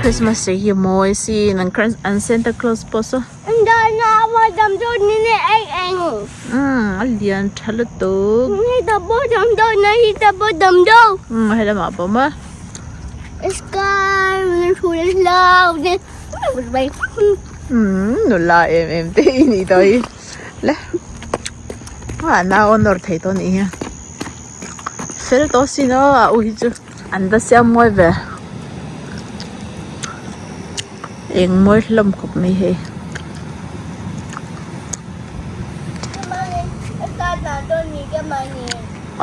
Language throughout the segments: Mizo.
Christmas tree hi mawi sin an an Santa Claus pawh saw umm a lian tha lutuk umm helamah pawh maw umm nula em em te i nih tawh hi le a nau a nawr thei tawh a nih hi fel tawh sin aw a u hi chu an va siam mawi ve eng mawi hlawm khawp mai hei.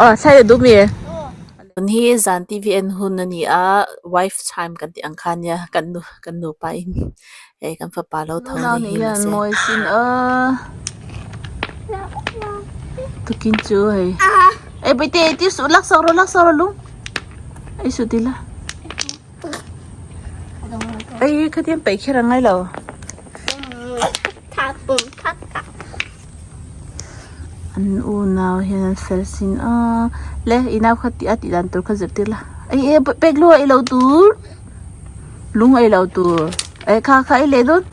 Aw thlai a duh mi. Tun hi zan T_V en hun a ni a wife time kan tih ang kha nia kan nu kan nupa in hei kan fapa lo tho a ni hi mahse mawi sin aw tukin chu hei ei bawihtei eitir suh laksak rawh laksak rawh lung ei suh ti la ei khatiang peih kher a ngai lo. An unau hian an fel sin a le i nau kha tih a tih dan tur kha zirtir la ei e pek lu a ei lo tur lung a ei lo tur eh kha kha ei leh dawn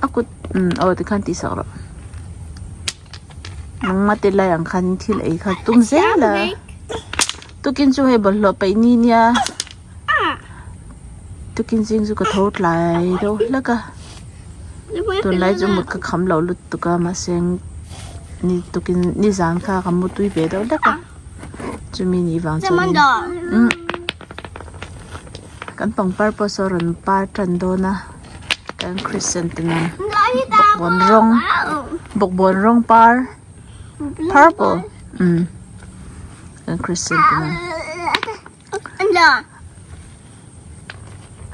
a kut umm aw tikhan tih sak rawh nangma te lai ang khan thil ei kha tum zel a tukin chu hei bawlhhlawh peih ni nia tukin zing chu ka tho tlai deuh hlek a tunlai chu mut ka kham lo lutuk a mahse ni tukin nizan kha ka mu tui ve deuh hlek a chumi nih vang chuan in kan pangpar pawh saw rawn par tan dawn a kan chrysanthemum bawkbawn rawng bawkbawn rawng par purple umm kan chrysanthemum.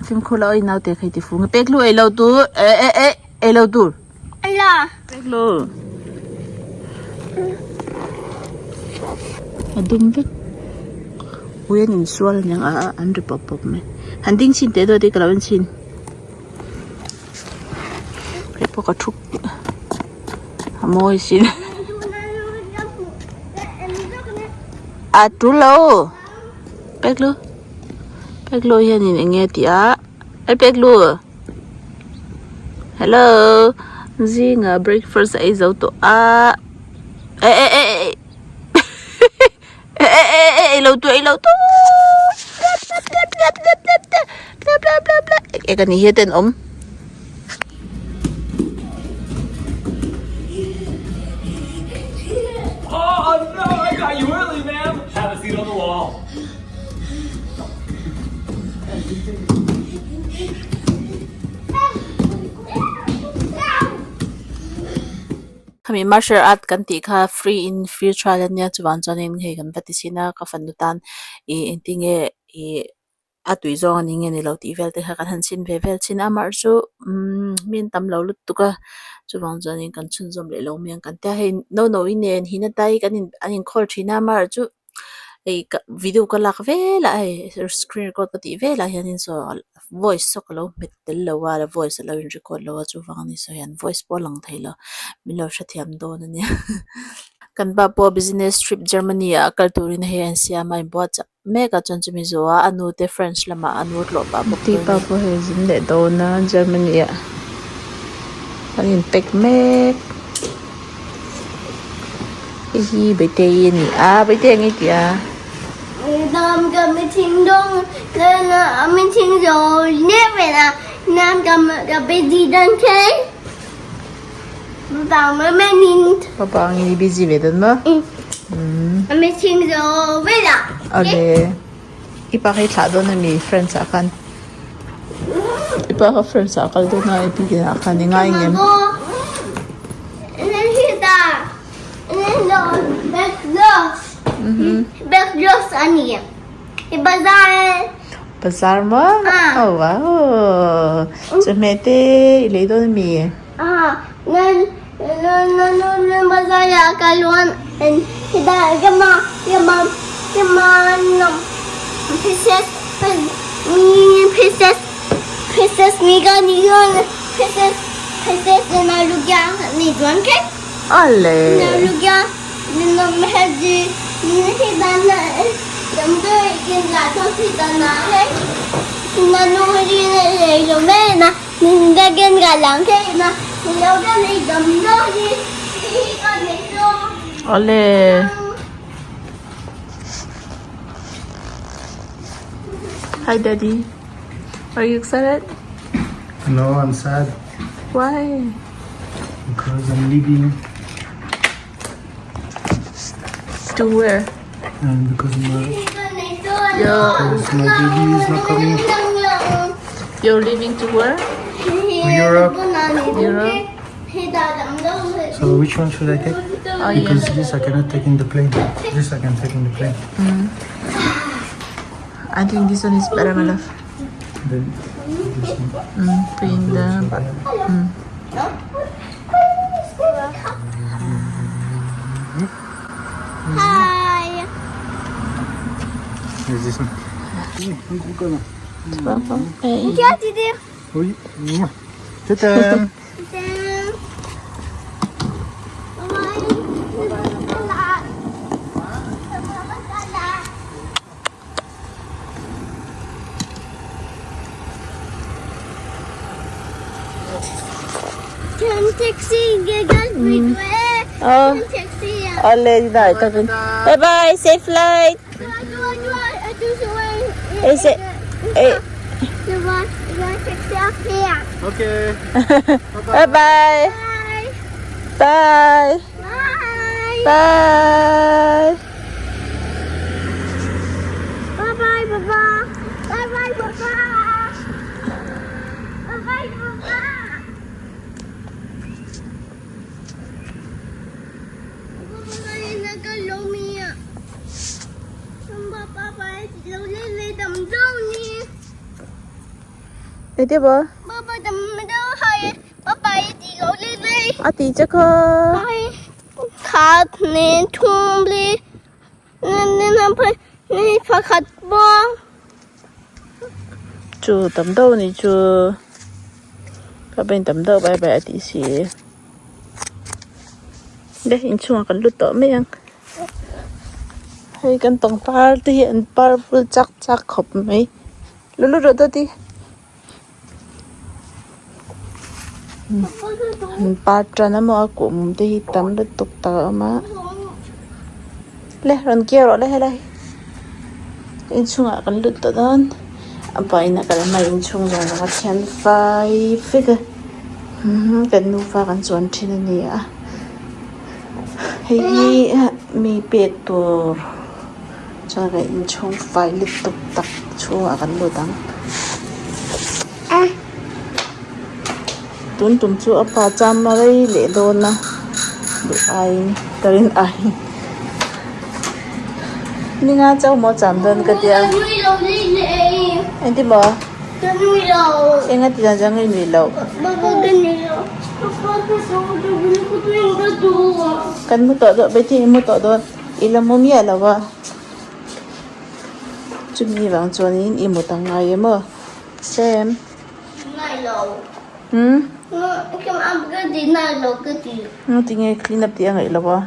Fimkhur lo ei naute kha i ti fung a pek lu ei lo tur eh eh eh ei lo tur pek lu a dum vek ui an insual aniang a an ri pawp pawp mai han ding chhin teh dawt hi ka lo en chhin hei pawh ka thu a mawi sin a tul lo. Peklu Peklu hianin eng nge a tih a e Peklu hello zingah breakfast a ei zo tawh a eh eh eh eh eh eh eh eh ei lo tur ei lo tur eng a nih hi a tenawm. Khami martial art kan tih kha free in free trial ania chuvang chuanin hei kan va ti chhin a ka fanu tan ih engtinge ih. a tui zawng a ni nge ni lo tih vel te kha kan han chhin ve vel thin a amaherawhchu umm mi an tam lo lutuk a chuvang chuanin kan chhunzawm leh lo mai ang kan tia hei no no i nen hina tai kan in an inkhawr thin a amaherawhchu hei ka video ka lak velah hei screen record ka tih velah hianin saw voice saw ka lo hmet tel lo a voice a lo in record lo a chuvang a ni saw hian voice pawh a lang thei lo min lo hrethiam dawn a nia kan pa pawh business trip Germany ah kal turin hei a insiam a inbuatsaih. Mek ah chuan chumi zawh a a nu te French lamah a nu tlawh pah bawk dawn a ni. Pawh hei zin leh dawn a Germany ah an in pack mek hei hi Baitei a ni a Baitei eng i tih a? Papa ang i busy ve dawn maw? Awle i pa kha i thlah dawn ami friends ah khan i pa kha friends ah a kal dawn a i pi ah khan i ngai ngem. Bazar maw? Oh wow chawhmeh te i lei dawn ami? Awle. Awle. Hi daddy. Are you excited? No, I'm sad. Why? Because I'm leaving. To where? And because my, because my baby is not coming. You're leaving to where? To Europe. Europe. So which one should I take? Oh, yeah. Because this I cannot take in the plane. This I can take in the plane. I think this one is better, my love. Then this one. Put in the Hi. There's this one. Oui. Je t'aime. Oh. Awle, bye bye, safe flight. Is it? Eh. Okay. Bye bye. Bye. Bye. Bye bye, Baba. Bye bye, Baba. Bye bye, Baba. Engtia maw? A tih che kha. Chu tam deuh a nih chu ka pain tam deuh bai bai a tih si. Le inchhungah kan lut tawh mai ang hei kan pangpar te hi an par vul chak chak khawp mai lu lut rawh dawt i an par tan emaw a kum te hi tam lutuk tak a awm a le rawn kir rawh le helai inchhungah kan lut tawh dawn a pahin a kal hma inchhung zawng zawng a thian fai vek a kan nufa kan chuan thin a ni a hei hi mi pek tur chuan kan inchhung fai lutuk tak chhungah kan lut ang tun tum chu a pa cham rei leh dawn a duh aiin ka rin aiin ninga chauh maw cham dawn ka tia engtin maw enga ti dan chuan ka inui loh kan mu tawh dawn beti i mu tawh dawn i la mu miah lo a chumi vang chuanin i mut ang ngai em aw Sam umm tinge clean up tih a ngaih lo a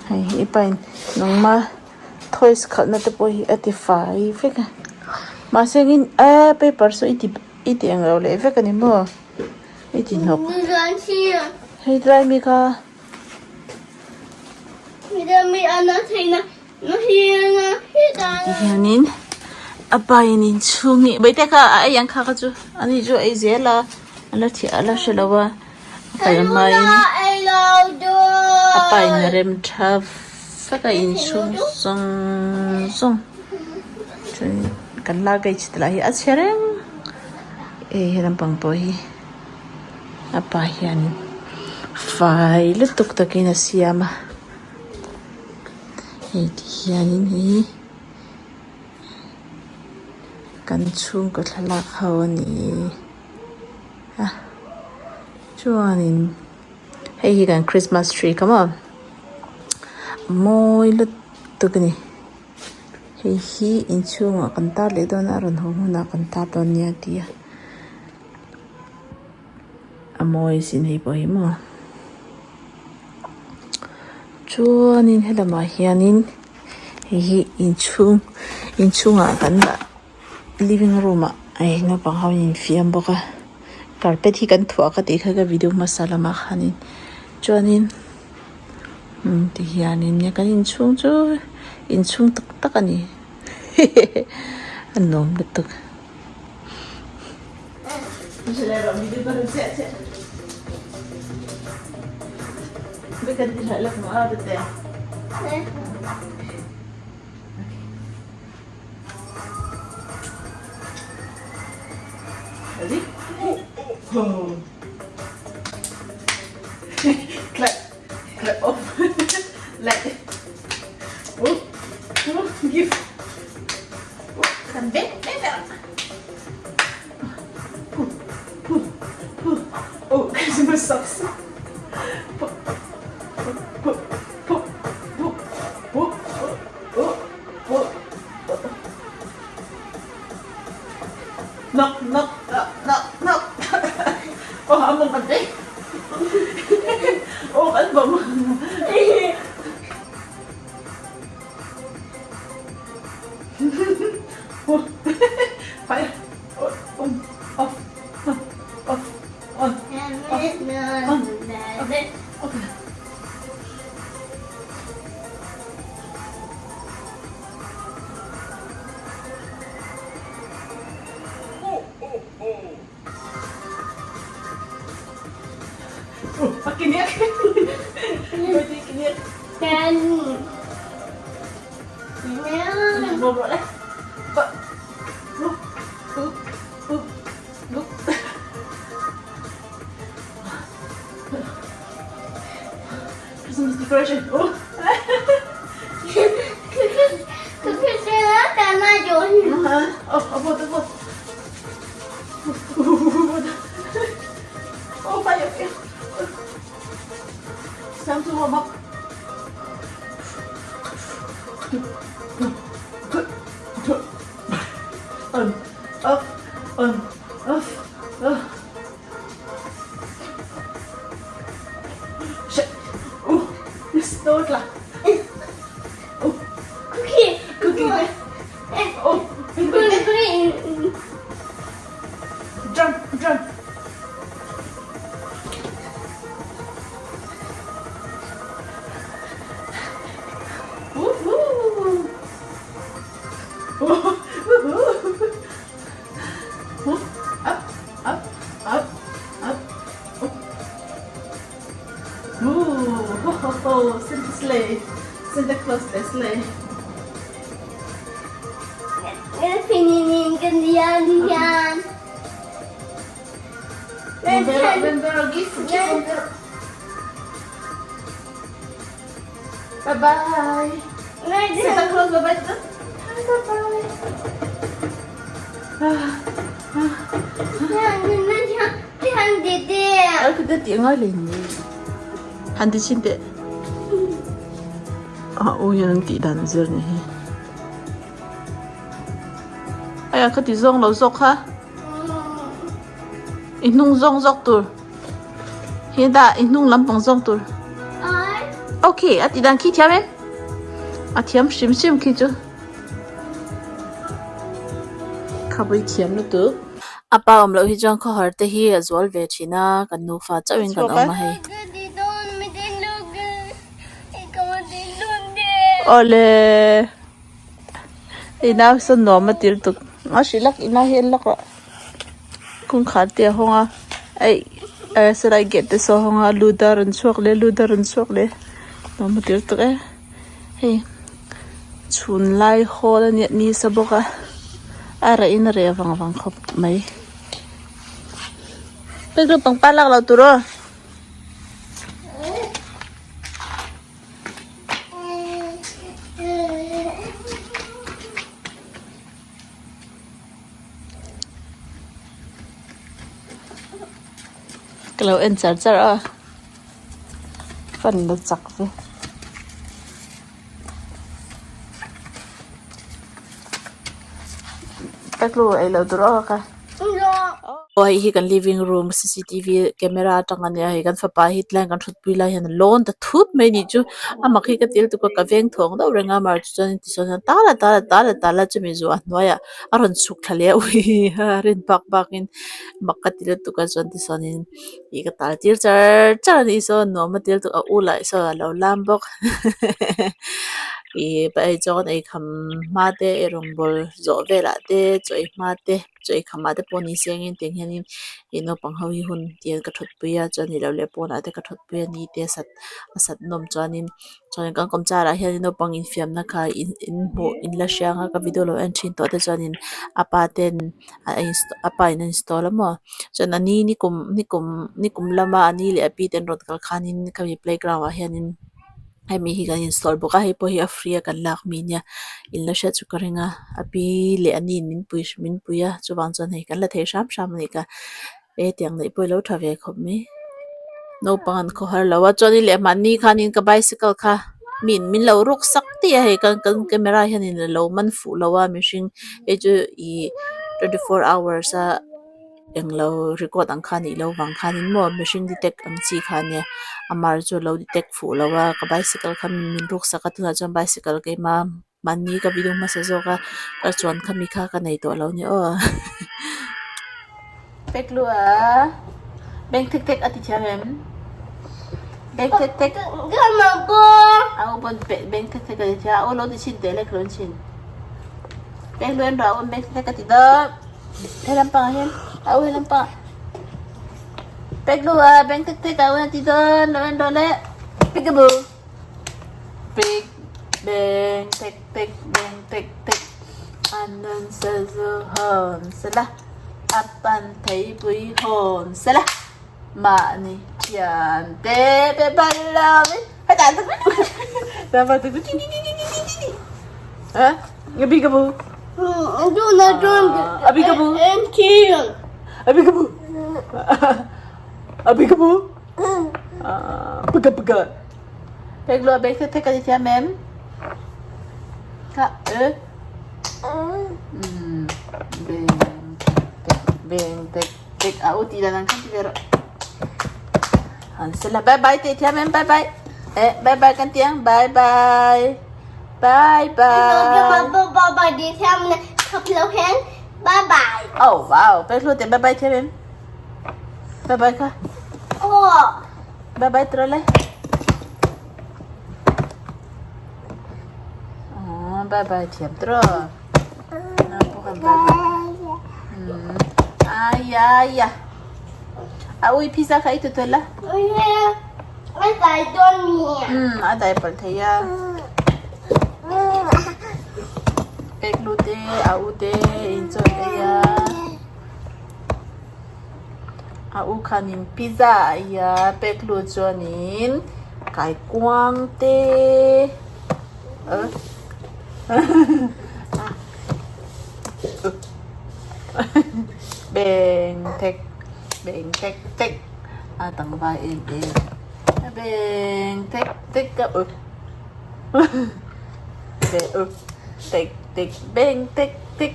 hei hi pain nangma toys khalhna te pawh hi a ti fai vek a mahse engin eee paper saw i ti i ti englo leh vek a ni maw i ti hnawk hei tlai mi kha. Tihianin a pain inchhung hi Bawihte kha a ei ang kha kha chu ani chu a ei zel a a la thiah a la hre lo a a kal hmain a pain a rem tha vek a inchhung zawng zawng chuan kan luggage te lah hi a chhe reng hei he lampang pawh hi. A pa hianin fai lutuk takin a siam a hei ti hianin ih kan chhungkaw thlalak ho a ni a chuanin hei hi kan christmas tree kha maw a mawi lutuk a ni hei hi inchhungah kan tar leh dawn a a rawn haw hunah kan tar dawn nia a ti a. A mawi sin hei pawh hi maw chuanin helamah hianin hei hi inchhung inchhungah kan dah living room ah. Hei naupang ho in infiam bawk a carpet hi kan thuah ka tih kha ka video hmasa lamah khanin chuanin umm ti hianin nia kan inchhung chu inchhung tak tak a ni hehehe a nuam lutuk. Ready? Oh. Clap. Clap off. Like. Oh. Oh. Give. Oh. Kan be. Be. Be. Puh. Puh. Puh. Oh. Christmas socks. Puh. Puh. Puh. Puh. Puh. Puh. Oh. Oh. Knock knock knock knock knock aw a mawng kan ei aw kan bawm fire on off off on off on off Christmas decoration. Oh. Oh, fire, fire. It's time to warm up. On, off, on, off, off. Shit. Oh, start la. Oh, Cookie. cookie. Oh, Cookie. jump, jump. Woohoo! Oh, woohoo! Oh, up, up, up, up, up. Ooh, ho, ho, ho, Santa sleigh, Santa Claus sleigh. Gift, gift. Bye bye. Santa Claus, bye bye. Bye bye. Han ti chin teh. A u hian an tih dan zir ni hi. Aya ka ti zawng lo zawk kha. I hnung zawng zawk tur. Hi da i hnung lampang zawng tur. Okay, a ti dan khi thiam em? A thiam hrim hrim khi chu. Khabui thiam lutuk. A pa awm loh hi chuan khawhar te hi a zual ve thin a, kan nufa chauhin kan awm a hei. Awle i nau sawn nuam a ti lutuk a hrilh lak i nau hi en lawk rawh kawngkhar te a hawng a aih saw lai gate te saw a hawng a lut a rawn chhuak leh lut a rawn chhuak leh nuam a ti lutuk e hei chhun lai hawl a nia nisa bawk a a reh in a reh vang vang khawp mai pek pangpar lak loh tur aw. Ka lo en char char a fan la chak ve. Ka tlu ei lo tur aw ka. Aw hei hi kan living room cctv camera atang ania hei kan fapa hi tlai kan thutpui lai hian a lawn ta thut mai anih chu a mak hi ka ti lutuk a ka veng thawng deuh reng a amaherawhchu chuan tichuan a tal a tal a tal a tal a chumi zawh a hnuaiah a rawn chhuk thla leh a ui a rin bak bakin mak ka ti lutuk a chuan tichuanin ih ka tal tir char char anih sawn nuam a ti lutuk a u lah sawn a lo lam bawk ih hei chuan eikham hma te eirawngbawl zawh velah te chaw ei hma te. Chaw ei khamah te pawh ni sengin tiang hianin ih naupang ho hi hun tiang ka thutpui a chuan nih loh leh pawnah te ka thutpui a ni te a sat a sat nawm chuanin chuanin kan kawmchar ah hianin naupang infiamna kha in in hmuh in la hriang a ka video lo en thin tawh te chuanin a pa ten a a pa in a install a maw chuan a ni nikum nikum nikum lama a ni leh a pi te an rawn kal khanin khami playground ah hianin. Hemi hi kan install bawk a hei pawh hi a free a kan lak mi nia in la hriat chu ka ring a a pi leh a ni in min pui min pui a chuvang chuan hei kan la thei hram hram a ni ka e tiang neih pawh hi lo tha ve khawp mai naupang an khawhar lo a chuanin leh mahni khanin ka bicycle kha mi in min lo ruk sak tih a hei kan kan camera hianin a lo man fuh lo a mihring hei chu ih 24 hours a. Englo record ang kha nih loh vang khanin maw mihring detect ang chi kha ania a mar chu alo detect fuh lo a ka bicycle kha min ruk sak a tunah chuan bicycle keima mahni ka video hmasa zawk a ka chuan kha mi kha ka nei tawh lo ni aw. Peklu a bank thek thek a ti thiam em bank thek thek a u pawn bank thek thek a ti thiam a u lo ti chhin teh lek lo chhin peklu en rawh a u bank thek thek a ti dawn. He lampangah hian a u he lampangah pek lu a bank tek tek a u a ti dawn lo en rawh le peekaboo pek beng tek tek beng tek tek an sazu hawn sela a pan theipui hawn sela mahni thian te pe bal lovin hetah Peekaboo. Peekaboo. Peekaboo. Peekaboo. Pika pika. Pek lo bek thek ka thiam em? Ka e. Beng tek beng tek tek a u ti dan ang khan ti ve rawh. Han sela bye bye te thiam em bye bye. Eh bye bye kan tiang bye bye. Bye bye. Bye bye. Oh wow, pek lu te bye bye thiam em? Bye bye kha. Oh. Bye bye trole. Oh, bye bye thiam tro. Na pawh kan bye bye. Hmm. Ai ai ya. A ui pizza kha i tu tu la. A dai dawn mi. Hmm, a dai pal thei a. Pek lu te, a u te in chaw ei a. A u khanin pizza a ei a, pek lu chuanin kaikuang te. Beng tek beng tek tek a tang vai em em a beng tek tek a u be u tek tek beng tek tek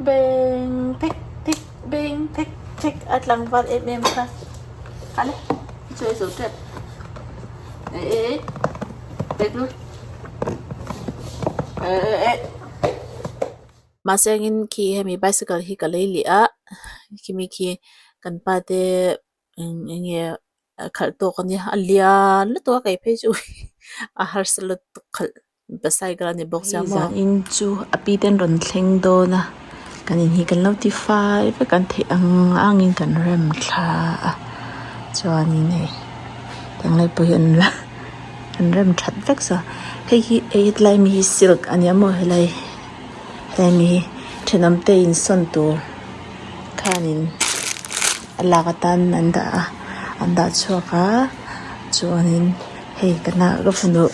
beng tek tek beng tek tek a tlangval em em kha kha le chu zo tep e e e tek lu e e e. Mahse engin khi hemi bicycle hi ka lei leh a khimi khi kan pa te eng enge a khalh tawk ania a lian lutuk a kei phei chu a harsa lutuk khalh bicycle a ni bawk sia maw. Zan in chu a pi te an rawn thleng dawn a kan in hi kan lo ti fai vek an theih ang angin kan rem thla a chuanin hei tiang lai pawh hi an la. An rem that vek sa hei hi hei hetlai mi hi silk a nia maw helai helai mi hi thenawm te insawn tur khanin a lak atan an dah a an dah chhuak a chuanin hei ka na ka fanu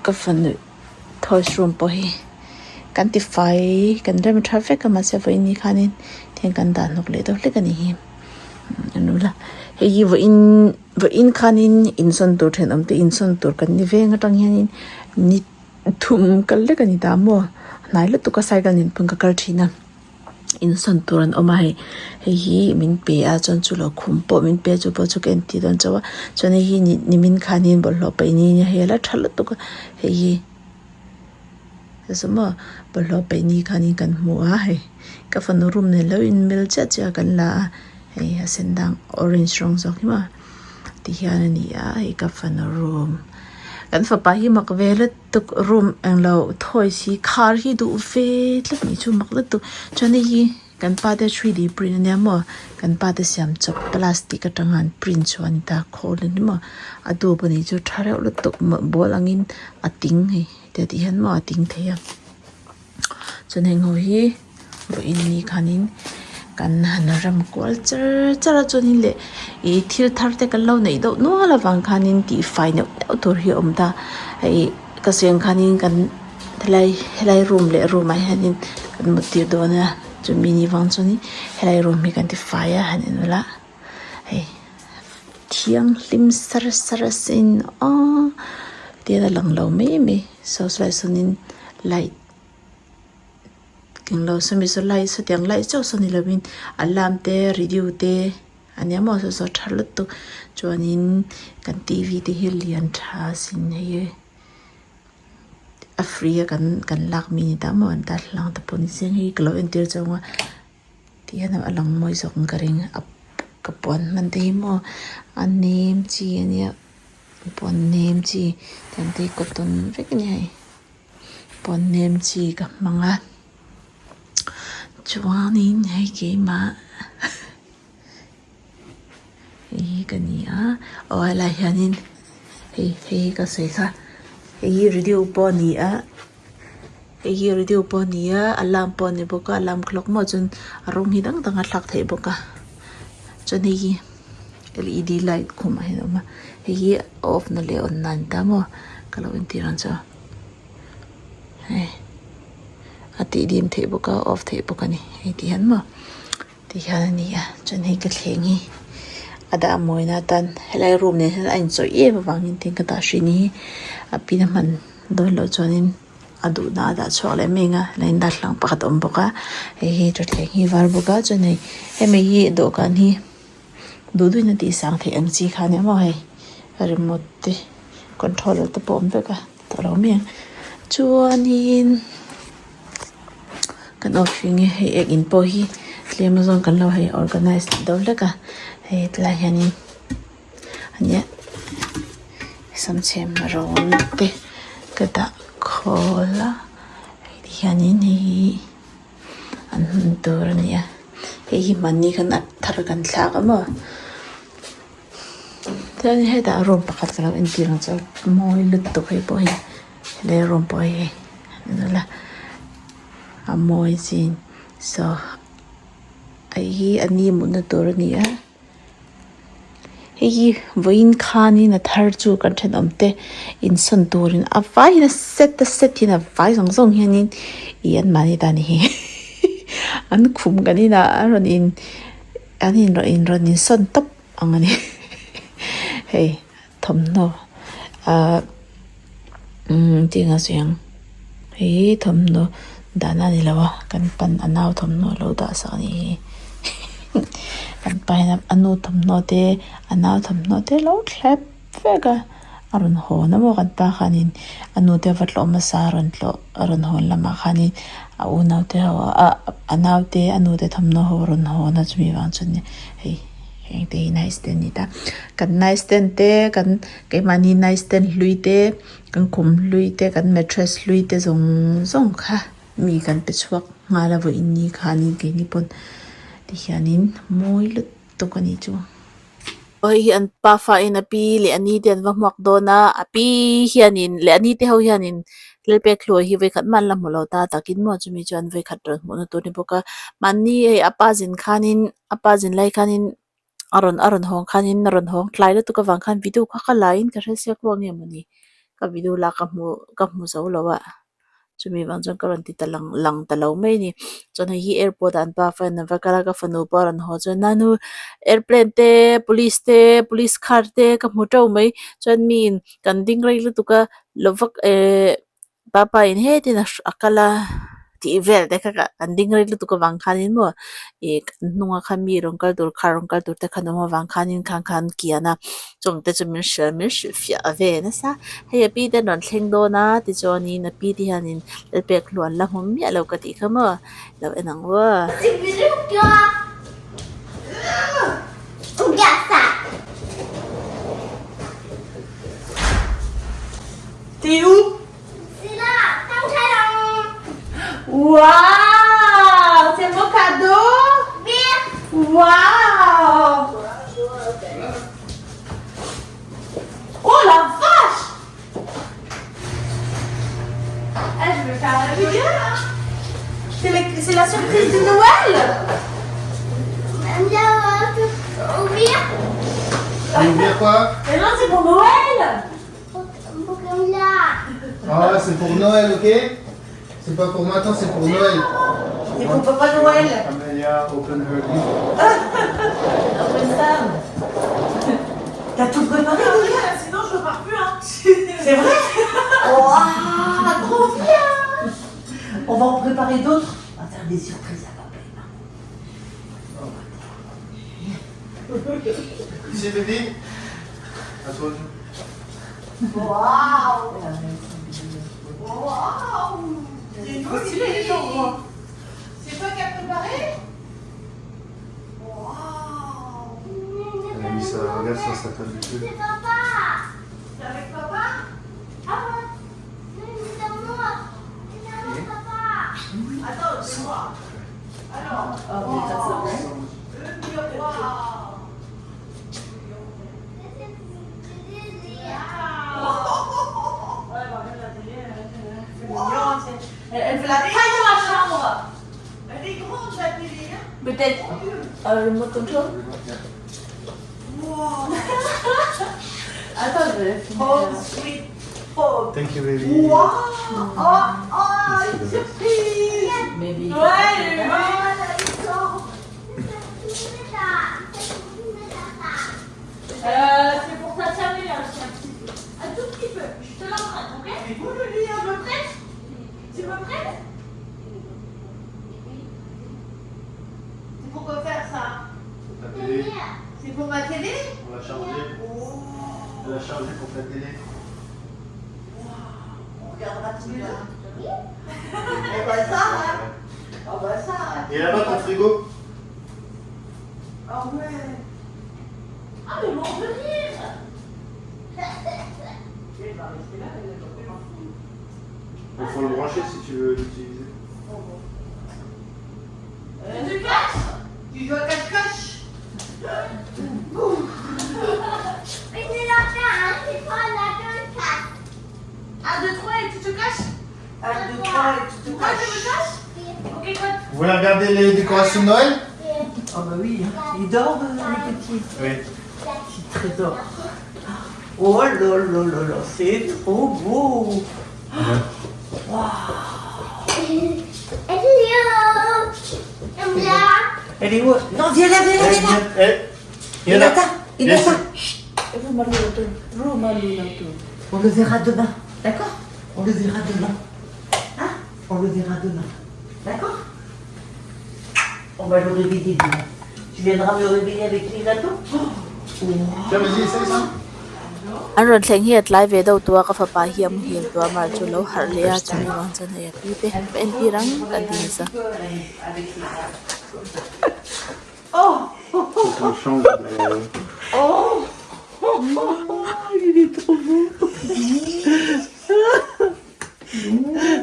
ka fanu toys room pawh hi kan ti fai kan rem tha vek a mahse vawiin ni khanin tiang kan dah hnawk leh deuh hlek a ni hi an hei hi vawiin. Vawiin khanin insawn tur thenawm te insawn tur kan ni veng atang hianin ni thum kal lek a ni ta maw hnai lutuk a cycle nen pawn ka kal thin a. Insawn tur an awm a hei hei hi min pe a chuan chu lo khum pawh min pe a chu pawh chu ka entir dawn chauh a chuan hei hi nimin khanin bawlhhlawh paih ni nia hei a la tha lutuk a hei hi saw maw bawlhhlawh paih ni khanin kan hmu a hei ka fanu room nen lo in mil chiah chiah a kan la a hei a sen dang orange rawng zawk hi maw tihian a ni a hei ka fanu room kan fapa hi mak ve lutuk. Tuk room englo toys hi khar hi duh ve tlat nih chu mak lutuk chuan hei hi kan pa te 3D print ania maw kan pa te siam chawp plastic atanga an print chhuah ani ta khawl ani maw a dup anih chu tha reuh lutuk ball angin a ting hei tiah tih hian maw a ting thei a chuan heng ho hi vawiin ni khanin kan han rem kual char char a chuanin leh ih thil thar te kan lo neih deuh nual avang khanin tihfai neuh neuh tur hi a awm ta hei ka sawi ang khanin kan helai helai room leh room ah hianin kan mut tir dawn a chumi ni vang chuanin helai room hi kan tifai a han en ula hei thianghlim sar sar a sin aw tian a lang lo mai mai saw saw sawnin light. Englo sawmi saw light sawtiang light chauh saw ni lovin alarm te radio te a nia maw saw saw tha lutuk chuanin kan t v te hi lian tha sin hei a free a kan kan lak mi ni ta maw an ta hlang te pawh ni se hei ka lo entir chauh ang a ti hian a lang mawi zawk ang ka ring a ka puan hman te hi maw a nem chi a nia puan nem chi tiang te hi cotton vek a ni hei. Puan nem chi ka hmang a chuanin hei keimah hei hi ka ni a aw helaiah hianin hei hei hi ka sawi kha hei hi radio pawh a ni a hei hi radio pawh a ni a alarm pawh a ni bawk a alarm clock maw chuan a rawng hi dang dang a thlak theih bawk a chuan hei hi L E D light khumah hian a awm a hei hi off na leh on na a ni ta maw ka lo entir ang chu hei a tih dim theih bawk a off theih bawk a ni hei ti hian maw ti hian a ni a chuan hei ka thleng hi a dah mawina atan helai room nen hian a inchawih em avangin tin ka dah hrih ni hi a pin a hman dawn loh chuanin. A duhna a dah chhuak leh mek a line darthlalang pakhat a awm bawk a hei hi thuthleng hi var bawk a chuan hei hemi hi dawhkan hi duh duhin a tih sang theih ang chi kha a ni maw hei remote te controller te pawh a awm vek a tawh lo mai ang chuanin kan off hi hei ek in pawh hi tlem a zawng kan lo hei organize deuh hlek a hei tilai hianin. Ania samchhem rawn te ka dah khawl a hei ti hianin hei hi an hman tur a ni a hei hi hmanni khan a thar kan thlak a maw chuan hetah room pakhat ka lo entir ang chu mawi lutuk hei pawh hi helai room pawh hi hei a a mawi chin saw hei hi a ni mutna tur a ni a. Hei hi vawiin khanin a thar chu kan thenawm te insawn turin a vaiin a set a set hian a vai zawng zawng hianin ih an mahni ta a ni hi an khum kan inah a rawn in an in rawn insawn tawp ang a ni hei thawmhnaw ahh umm tih anga sawi ang hei thawmhnaw dahna a ni lo a kan pan a nau thawmhnaw a lo dah sak a nih hi kan pa hian a nu thawmhnaw te a nau thawmhnaw te a lo thlep vek a a rawn hawn a maw kan pa khanin a nu te a va tlawh hmasa a rawn tlawh a rawn hawn lamah khanin a unau te ho ah a nau te a nu te thawmhnaw ho a rawn hawn a chumi vang chuan hei. Heng te hi night stand a ni ta kan night stand te kan keimahni night stand hlui te kan khum hlui te kan mattress hlui te zawng zawng kha mi kan pe chhuak nghal a vawiin ni khanin keini pawn tihianin mawi lutuk a nih chu. Aw hei hi an pafa in a pi leh a ni te an va hmuak dawn a a pi hianin leh a ni te ho hianin Lalpek hluai hi vawikhat hma an la hmu lo ta takin maw chumi chuan vawikhat rawn hmuhna tur a ni bawk a mahni hei a pa zin khanin a pa zin lai khanin a rawn a rawn hawng khanin a rawn hawng tlai lutuk avang khan video kha ka la in ka hre siak pawh nge mawni ka video lak ka hmu ka hmu zo lo a chumi vang chuan ka rawn ti ta lang lang ta lo mai a ni chuan hei hi airport ah an pa fan a va kal a ka fanu pawh a rawn haw chuan nanu airplane te police te police car te ka hmu teuh mai chuan miin kan ding rei lutuk a lo vak ehh papa in hetin a kal a. tih vel te kha kan ding rei lutuk avang khanin maw ih kan hnunga kha mi rawn kal tur car rawn kal tur te kha an awm avang khanin khang khan kian a chung te chu min hrilh min hrilh fiah ve nasa hei a pi te an rawn thleng dawn a tichuanin a pi te hianin lalpek hluan la hmu miah lo ka tih kha maw lo en ang aw. Wow! C'est mon cadeau? Wow! Oh la vache! Ah, je vais faire la vidéo là. C'est la, c'est la surprise de Noël. Ouvrir quoi? Mais non, c'est pour Noël. Ah, c'est pour Noël, ok? C'est pas pour maintenant, c'est pour Noël. C'est pour Papa Noël. Amelia, open her gift. Open ça. T'as tout préparé déjà? Sinon je repars plus hein. C'est vrai? Waouh, trop bien! On va en préparer d'autres. On va faire des surprises à papa et maman. Ici, baby. À toi. Waouh! Waouh! C'est trop stylé, genre. C'est toi qui as préparé? Waouh! Elle a mis sa, regarde sur sa table du feu. C'est papa. C'est avec papa? Ah ouais. C'est à moi. C'est à moi, papa. Attends, c'est moi. Alors, waouh! Ouais, bah, regarde la télé, elle fait mignon, elle, elle fait la taille de ma chambre. Elle est grande la télé, hein. Peut-être a remote control. Wow. Attends, je vais filmer. Home sweet home. Thank you, baby. Wow. Oh, oh, une surprise. Maybe. Ouais, ouais, C'est pour ta famille aussi un petit peu. Un tout petit peu. Je te l'emprunte, ok? C'est beau le lit, hein. Tu me prêtes? Tu me prêtes? C'est pour quoi faire ça? Ta télé, C'est pour ma télé? on l'a chargée. Oh. On l'a chargée pour ta télé. On regardera tous les deux. Eh ben ça, hein. Ah bah ça. hein. Et là-bas, ton frigo? Ah ouais. Ah mais mort de rire! Elle va rester là, elle va pas. Il faut le brancher si tu veux l'utiliser. Tu te caches? Tu joues à cache-cache? Mais c'est la fin, c'est pas la cache. 1, 2, 3 et tu te caches? 1, 2, 3 et tu te Moi je caches. me cache? Ok, quoi? Vous voulez regarder les décorations de Noël? Ah bah oui, hein. Il dort le petit. Oui. Petit trésor. Oh là là là là, c'est trop beau. Hello. Elle est où? Non, viens là, viens là, viens là. Eh, viens là. Inata, Inata. Chut. On le verra demain, d'accord? On le verra demain. Hein? On le verra demain. D'accord? On va le réveiller demain. Tu viendras me réveiller avec les gâteaux? Oh. Tiens, vas-y, essaye ça. An rawn thleng hi a tlai ve deuh tua ka fapa hi a muhil tua mar chu lo harh leh a chumi vang chuan hei a pi te ka en tir ang kan ti nasa. Oh! On change de... Oh! Il est trop beau.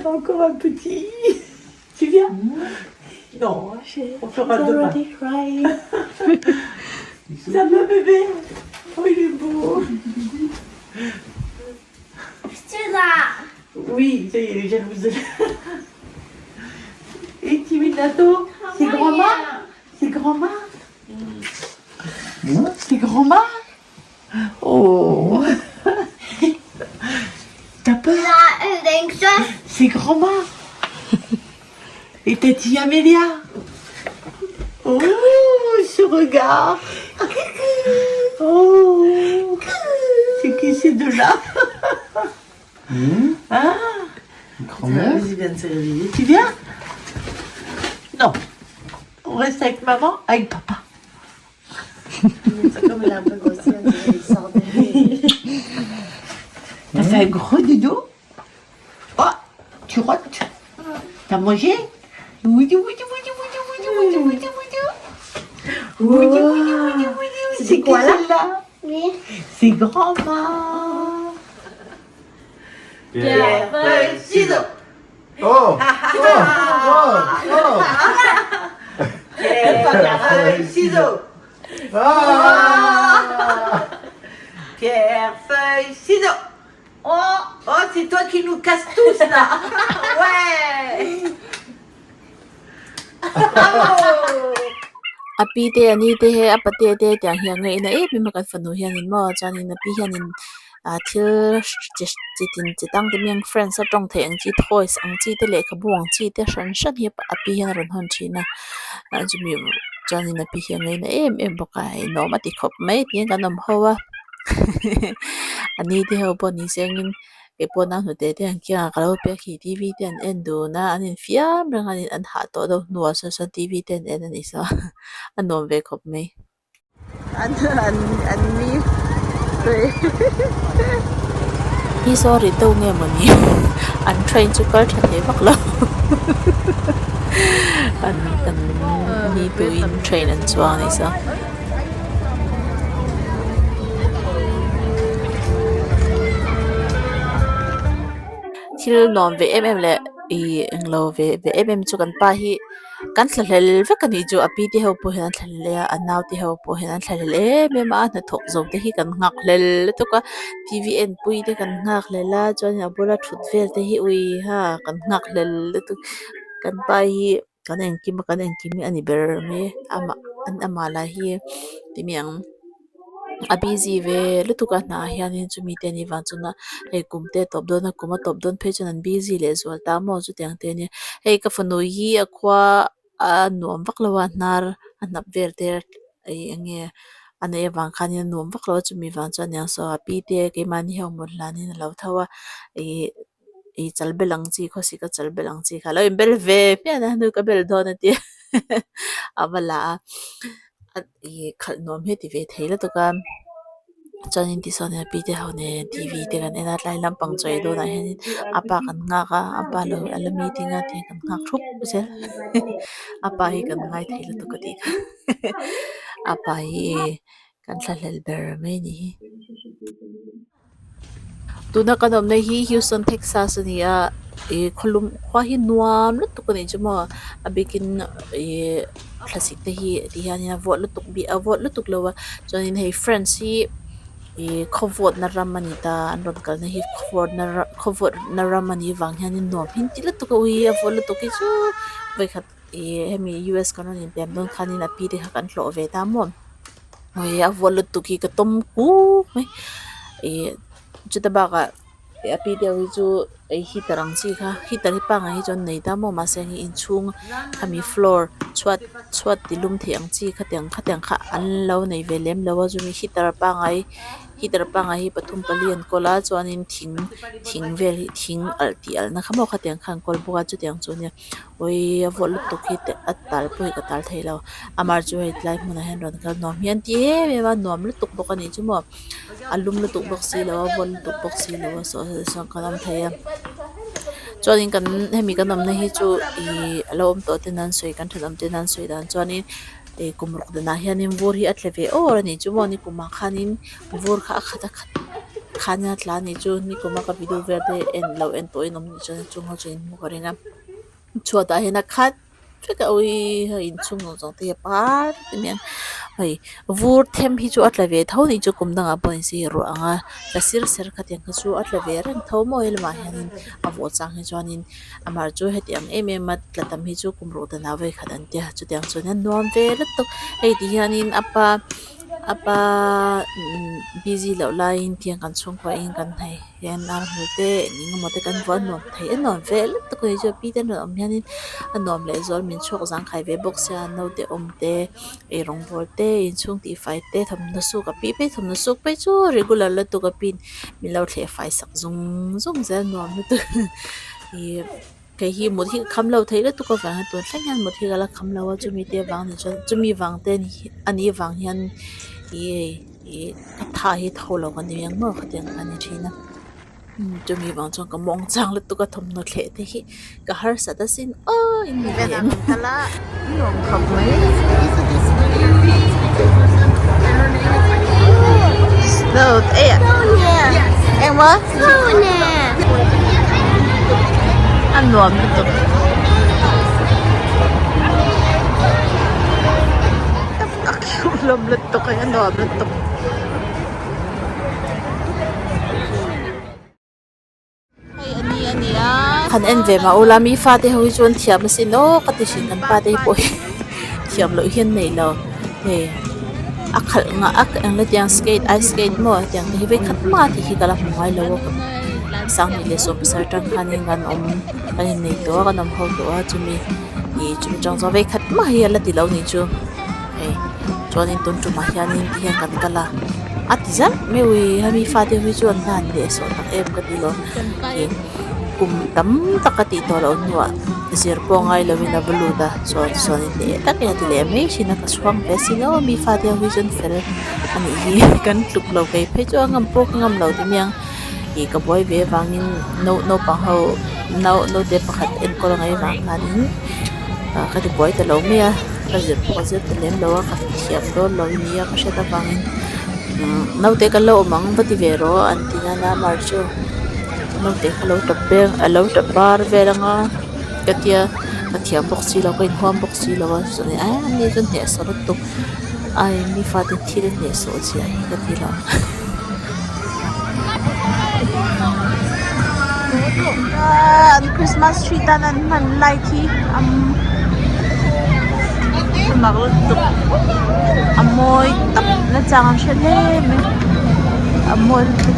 Encore un petit. Tu viens? Non, on fera demain. Ça va bébé? Oh, il est beau. C'est là. Oui, ça y est, il est jalouse. Et Timitato, c'est grand-mère? C'est grand-mère? C'est grand-mère? Oh. T'as peur? C'est grand-mère. Et tati Amélia. Oh, ce regard. Oh, c'est qui ces deux-là? Ah, Grand-mère. Vas-y, viens de se réveiller. Tu viens? On reste avec maman, avec papa. C'est comme il a un peu grossi, on dirait il sort de T'as fait un gros dodo Oh, tu rotes T'as mangé Oui, oui, oui, oui, oui, oui, oui, oui, oui, oui, oui, oui, C'est quoi là celle-là Oui. C'est grand-maman. Pierre, feuille, ciseaux. Oh Oh Oh Oh Pierre, feuille, ciseaux. Ah Pierre, feuille, ciseaux. Oh, oh, c'est toi qui nous casses tous là. Ouais. Bravo. A pi te a ni te he a pate te tiang hi a ngaihna em em a kan fanu hianin maw chuanin a pi hianin ah thil chi chi tin chi tang te miang friends a tawng theih ang chi toys ang chi te lehkhabu ang chi te hran hran hi a pi hian a rawn hawn thin a ah chumi chuanin a pi hi a ngaihna em em bawk a nuam a ti khawp mai tiin kan awm ho a a ni te ho pawh ni sengin keipawh nau hnute te ang kiangah ka lo pek hi t v te an en dun a an infiam reng a an hah tawh deuh hnuah saw sawn t v te an en a ni saw a nuam ve khawp mai. An an an ni hi saw ri deuh nge mawni an train chu kal tha thei vak lo an an ni tuin train an chuang a ni saw. Thil nuam ve em em leh ih englo ve ve em em chu kan pa hi kan thlahlel vek a nih chu a pi te ho pawh hian an thlahlel a a nau te ho pawh hian an thlahlel em em a hnathawk zo te hi kan nghak hlel lutuk a t v en pui te kan nghak hlel a chuan a bula thut vel te hi ui ha kan nghak hlel lutuk kan pa hi. Kan engkim a kan engkim hi a ni ber mai amah an amah lah hi timi ang a busy ve lutuk a hnah hianin chumi te anih vang chuan a hei kum te a tawp dawn a kum a tawp dawn phei chuan an busy leh zual ta maw chutiang te ania hei ka fanu hi a khua a nuam vak lo a hnar a hnap vel te ih eng nge a neih avang khanin a nuam vak lo a chumi vang chuan aniang saw a pi te keimahni ho mut hlanin a lo tho a ih. Ih chal bel ang chi khawsik a chal bel ang chi kha a lo inbel ve hmiah a hnu ka bel dawn a tia a va la a ih khalh nuam hi a ti ve thei lutuk a chuanin tisawn a pi te ho nen t v te kan en a tlai lampang chaw ei dawnah hianin a pa kan nghak a a pa lo a la meeting a tia kan nghak thup zel a pa hi kan ngai thei lutuk a tih kha a pa hi kan thlahlel ber mai a ni hi. Tuna kan awmna hi Houston Texas a ni a ih khawlum khua hi nuam lutuk a nih chu maw a bikin ih thlasik te hi ti hianin a vawt lutuk bik a vawt lutuk lo a chuanin hei friends hi ih khaw vawtna ram a ni ta an rawn kalna hi khaw vawtna ram a nih vang hianin nuam hi an ti lutuk a ui a vawt lutuk hi chu vawikhat ih hemi U S kan rawn inpian dawn khanin a pi te kha kan hlawh ve ta maw. Hei a vawt lutuk hi ka tawm kuk mai ih chuta bakah a pi deuh hi chu ei heater ang chi kha heater hi pangngai hi chu an nei ta maw mahse hei inchhung khami floor chhuat chhuat ti lum theih ang chi khatiang khatiang kha an lo nei ve lem lo a chumi heater pangngai heater pangngai hi pathum pali an kawl a chuanin thing thing vel hi thing alh tih alh na kha maw khatiang kha an kawl bawk a chutiang chu nia. Awii a vawt lutuk hi teh a tal pawh hi ka tal thei lo amah chu hei tlai hmunah hian rawn kal nuam hian ti em em a nuam lutuk bawk a nih chu maw a lum lutuk bawk si lo a vawt lutuk bawk si lo a saw sawn kan awm thei a chuanin kan hemi kan awmna hi chu ihh a lo awm tawh ten an sawi kan thenawm ten an sawi dan chuanin ih kum ruk danah hianin vur hi a tla ve awr a nih chu maw nikum ah khanin vur kha a khat a khat khanin a tla a nih chu nikum a ka video vel te en lo en tawhin awm nih chuan chung ho chu in hmu ka ring a chhuatah hian a khat vek a awii hei inchhung zawng zawng te hi a par vek mai a hei vur them hi chu a tla ve tho a nih chu kum dangah pawh in sir ruah ang a tla sir ser khatiang kha chu a tla ve reng tho maw helamah hianin a vawh chang hi chuanin amah chu heti ang em em a tla tam hi chu kum ruh danah vawikhat an tia chutiang chuan a nuam ve lutuk hei ti hianin a pa a pa busy loh laiin tiang kan chhungkua in kan hei hian ar hmul te eng eng emaw te kan vuah a nuam thei a nuam ve lutuk a ni chu pi te an rawn awm hianin a nuam leh zual min chhuak zangkhai ve bawk sia naute awm te eirawng bawl te inchhung tihfai te thawmhnaw suk a pi phei thawmhnaw suk phei chu regular lutuk a pin min lo thleh fai sak zung zung zel nuam lutuk ih. Kei hi mut hi ka kham lo theih lutuk avang hian tun thleng hian mut hi ka la kham lo a chumi te vang ni chuan chumi vang te anih vang hian ih hei ih ka tha hi tho lo ka ni ang maw khatiang kha a ni thin a chumi vang chuan ka mawng chang lutuk a thawmhnaw thleh te hi ka harsat asin aw in ni ve em. A nuam lutuk. A cute hlawm lutuk a, a nuam lutuk. Hei a ni a ni a. Han en ve mah ula mi fate ho hi chuan thiam asin aw ka ti thin kan pate hi pawh hi thiam loh hian nei lo hei a khalh ngah a eng la tiang skate ice skate maw tiang te hi vei khat mah tih hi ka la hmu ngai lo a sanghnih leh sawm pasarih atang khanin kan awm kan innei tawh a kan awm ho tawh a chumi ih chumi chang chuan vei khat mah hi a la ti lo nih chu hei chuanin tun tumah hianin ti hian kan kal a a ti zauh mai ui hemi fate hi chu an hlan leh sawh tak em ka ti lo ih kum tam tak a tih tawh loh hnuah zir pawh ngai lovin a va lut a chuan chuanin hneh takin a ti leh mai thin a ka chhuang ve si lo a mi fate ho hi chuan fel a nih hi kan tluk lo kei phei chu a ngam pawh ka ngam lo ti mai ang ih ka buai ve avangin naupang ho naute pakhat enkawl a ngaih avang khanin ah ka ti buai ta lo mai a ka zir pawh ka zir ta lem lo a ka thiam dawn lo nia ka hriat avangin umm naute kan lo awm ang va ti ve rawh an ti nana mar chu naute kha lo tap vel a lo tap bar vel anga ka tia ka thiam bawk si lo ka inhuam bawk si lo a chuan eh ani chu hnehsawh lutuk ai mi fate thil hnehsawh chiah hi ka ti lo. An Christmas tree tan an hman light hi a mak lutuk a mawi tak na chang an hre hle mai a mawi lutuk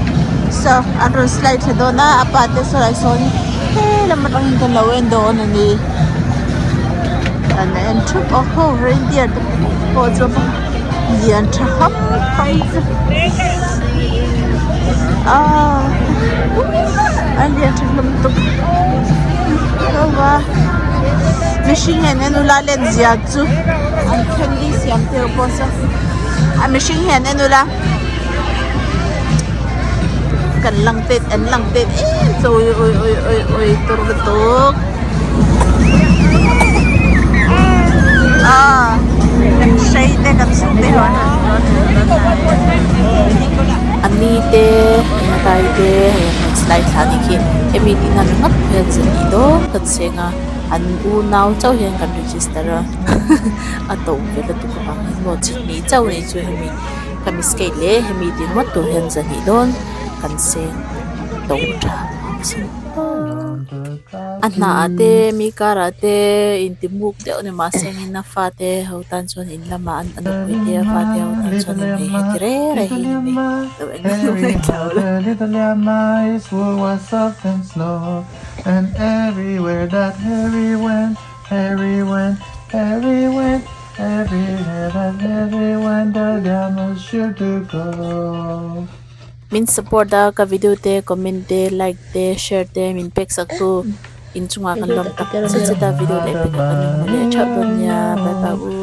saw an rawn slide thla dawn a a pa te saw lai sawn helam atangin kan lo en dawn a ni an en thup a ho reindeer te pawh chu lian tha khawp mai aaa an lian tha hlawm lutuk a mihring hian en ula len zia chu an candy siam te pawh saw a mihring hian en ula kan lang tet an lang tet em chu ui ui ui ui ui tur lutuk aaa kan hrei te kan suk te ho a ni te eng a tai te hei an rawn slide thla anih khi hemi tih na ringawt hian zahnih dawn kan seng a an unau chauh hian kan register a a to ve lutuk avangin maw chi hnih chauh anih chu hemi hemi skate leh hemi tih ringawt tur hian zahnih dawn kan seng to tha sin a hnah te mi karah te intimuk deuh ni mahse engin a fate ho tan chuan in lamah an nupui te a fate ho tan chuan in hei heti reng reng hi ni mai lo eng emaw ngaithla ula. Min support a ka video te comment te like te share te min pek sak tu in chungah kan lawm tak zet zet a video leh pek ah kan inhmu leh theuh dawn nia bye bye u.